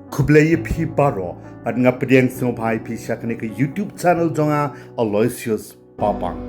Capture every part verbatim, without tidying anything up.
Khublei ïa phi baroh, bad nga pdiang sngewbha ïa phi sha kane ka YouTube channel jong nga, Aloysius Papang.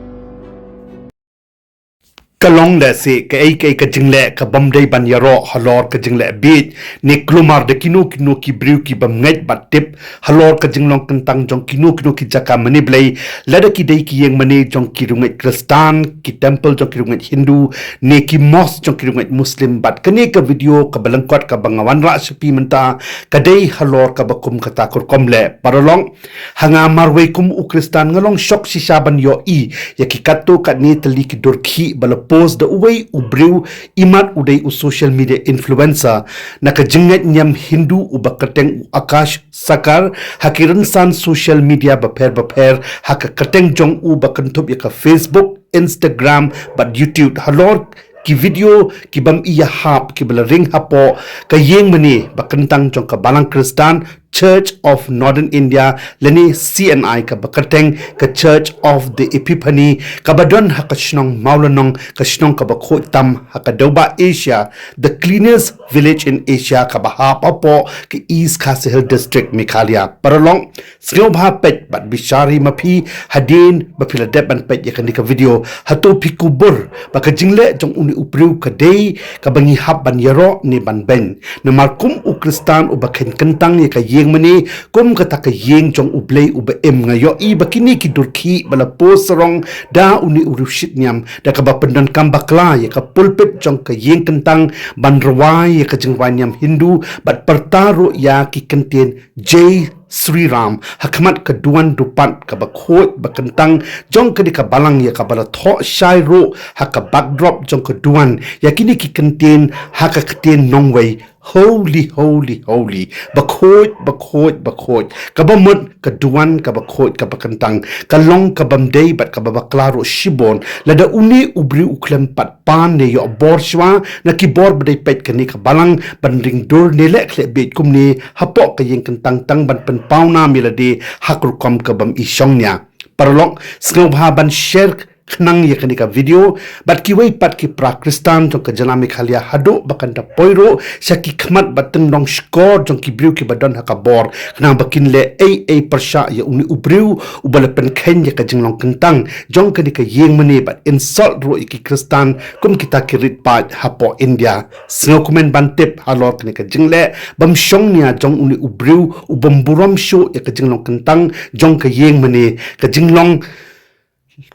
Ka long lehse kaei kaei ka jingleh ka bym dei ban ïaroh halor ka jingleh bieit, ne kulmar da kino kino ki briew ki bym ngeit bad tip halor ka jinglong kyntang jong kino kino ki jaka mane Blei, lada ki dei ki ïing mane jong ki riewngeit Khristan, ki temple jong ki riewngeit Hindu, ne ki mosque jong ki riewngeit Muslim. Bad kane ka video kaba lyngkot kaba nga wanrah sha phi mynta ka dei halor kaba kum kata ka rukom leh. Paralok, ha nga marwei kum u Khristan nga long shock shisha ban ïohi ïa ki katto katne tylli ki dur khih ba la post da uwei u briew, imat u dei u social media influencer na ka jingngeit niam Hindu uba kyrteng u Akash Sakar, ha ki rynsan social media bapher bapher ha ka kyrteng jong u ba kynthup ïa ka Facebook, Instagram bad YouTube, halor ki video ki bym ïahap kiba la ring hapoh ka ïing mane ba kyntang jong ka Balang Khristan, Church of Northern India, lane C N I, kaba kyrteng ka Church of the Epiphany, kaba don ha ka shnong Mawlynnong, ka shnong kaba khuid tam ha ka dewbah Asia, the cleanest village in Asia, kaba hap hapoh ka East Khasi Hills District, Meghalaya. Paralok, sngewbha peit bad bishar ïa ma phi hadien ba phi la dep ban peit ïa kane ka video. Hato phi kubur ba ka jingleh jong une u briew ka dei kaba ngi hap ban ïaroh ne ban beiñ? Namar kum u Khristan uba kheiñ kyntang ïa ka ïing mane kum kata ka ïing jong U Blei uba im, nga ïohi ba kine ki dur khih ba la post sarong da une u riewshit niam da kaba pyndonkam bakla ïa ka pulpit jong ka ïing kyntang ban rwai ïa ka jingrwai niam Hindu bad pyrta ruh ïa ki kyntien Jai Shri Ram ha khmat ka duwan dupat kaba khuid ba kyntang jong kane ka balang, ïa kaba la thoh shai ruh ha ka backdrop jong ka duwan ïa kine ki kyntien ha ka ktien nongwei: Holy, holy, holy, bakhuid, bakhuid, bakhuid. Kaba mut ka duwan kaba khuid kaba kyntang ka long ka bym dei bad kaba bakla ruh shibun. Lada une u briew u khlem pat pan ne ïoh bor shuwa na ki bor ba dei peit kane ka balang ban ring dur ne leh khleh bieit kumne hapoh ka ïing kyntang tang ban pynpaw nam ïa lade ha ka rukom ka bym i shongnia. Paralok, sngewbha ban share khnang ïa kane ka video bad kiwei pat ki para Khristan jong ka jylla Meghalaya haduh ba kan da poi ruh sha ki khmat bad tyngdong shkor jong ki briew kiba don ha ka bor, khnang ba kin leh ei ei pyrshah ïa une u briew uba la pynkheiñ ïa ka jinglong kyntang jong kane ka ïing mane bad insult ruh ïa ki Khristan kum kita ki rit paid hapoh India. Sngewkmen ban tip halor kane ka jingleh bym shongnia jong une u briew u bym burom shuh ïa ka jinglong kyntang jong ka ïing mane, ka jinglong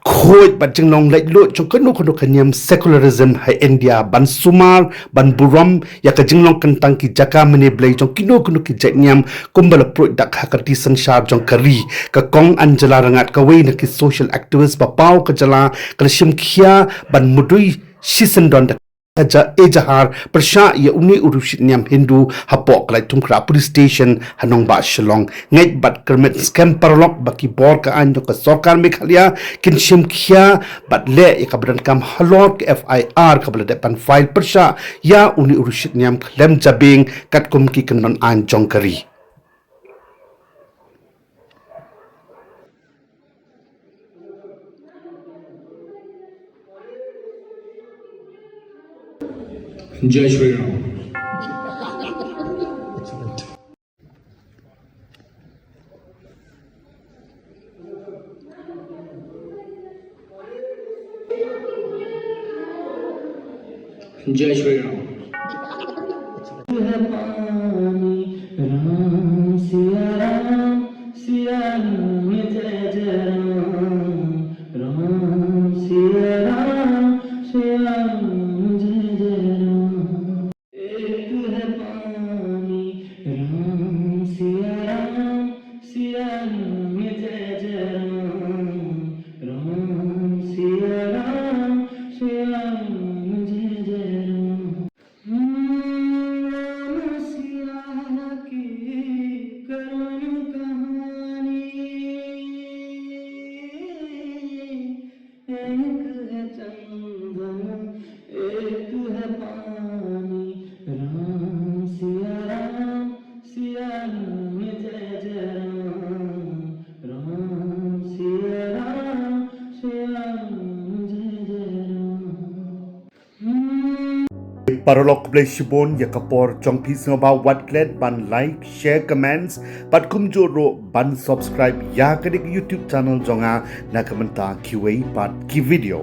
khuid bad jinglong laitluid jong kano kano ka niam secularism ha India, ban sumar ban burom ïa ka jinglong kyntang ki jaka mane Blei jong kino kino ki jait niam kumba la pruid dak ha ka riti synshar jong ka ri. Ka Kong Angela Rangad, kawei na ki social activist ba paw ka jylla, ka la shim khia ban mudui shisyndon da ka ja-, ejahar pyrshah ïa une u riewshit niam Hindu hapoh ka Laitthungkhra Police Station ha nongbah Shillong. Ngeit bad kyrmen skhem paralok ba ki bor ka aiñ jong ka sorkar Meghalaya kin shim khia bad leh ïa kaba donkam halor ka F I R kaba la dep ban file pyrshah ïa une u riewshit niam khlem jabieng katkum ki kyndon aiñ jong ka ri. Jai Shri Ram. Jai Shri Ram. Paralok, khublei shibun ïa ka por jong phi, sngewbha wat klet ban like, share, comments bad kumjuh ruh ban subscribe ïa kane ka YouTube channel jong nga na ka bynta kiwei pat ki video.